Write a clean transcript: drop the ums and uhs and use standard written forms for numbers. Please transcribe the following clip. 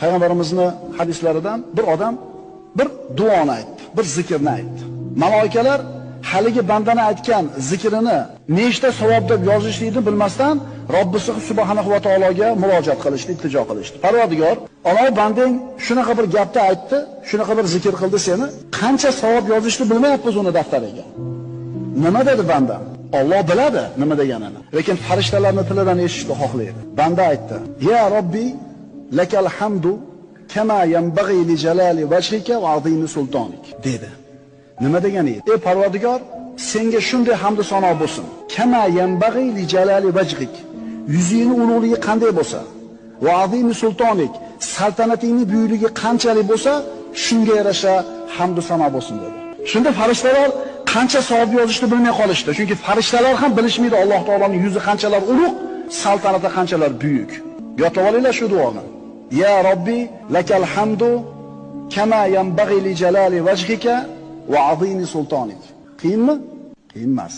Payg'ambarimizni hadislaridan bir odam bir duoni aytdi, bir zikrni aytdi. Maloikalar haligi bandani aytgan zikrini nechta savob deb yozishlikni bilmasdan Robbisi subhanahu va taologa murojaat qilishdi, iltijo qilishdi. Parvardigor, ana bandang shunaqa bir gapni aytdi, shunaqa bir zikr qildi seni, qancha savob yozishni bilmayapmiz uni daftariga. Nima dedi banda? Alloh biladi nima deganini. Lekin farishtalarning tilidan eshitishni xohlaydi. Banda aytdi: "Ya Robbi, lakal hamdu kama yanbag'i li jalali vajhika va azimi sultonik" dedi. Nima degani? Ey Parvardigor, senga shunday hamd va sano bo'lsin. Kama yanbag'i li jalali vajhik. Yuzingning ulug'ligi qanday bo'lsa, va azimi sultonik, saltanatingning buyukligi qanchalik bo'lsa, shunga yarasha hamd va sano bo'lsin dedi. Shunda farishtalar qancha savob yozishni bilmay qolishdi. Chunki farishtalar ham bilishmaydi Alloh taoloning yuzi qanchalar ulug', saltanati qanchalar buyuk. Yodlab olinglar shu duoni. Ya Robbi, lakal hamdu kama yanbag'i li jalali vajhika va azimi sultonik. Qiyinmi? Qiyin emas.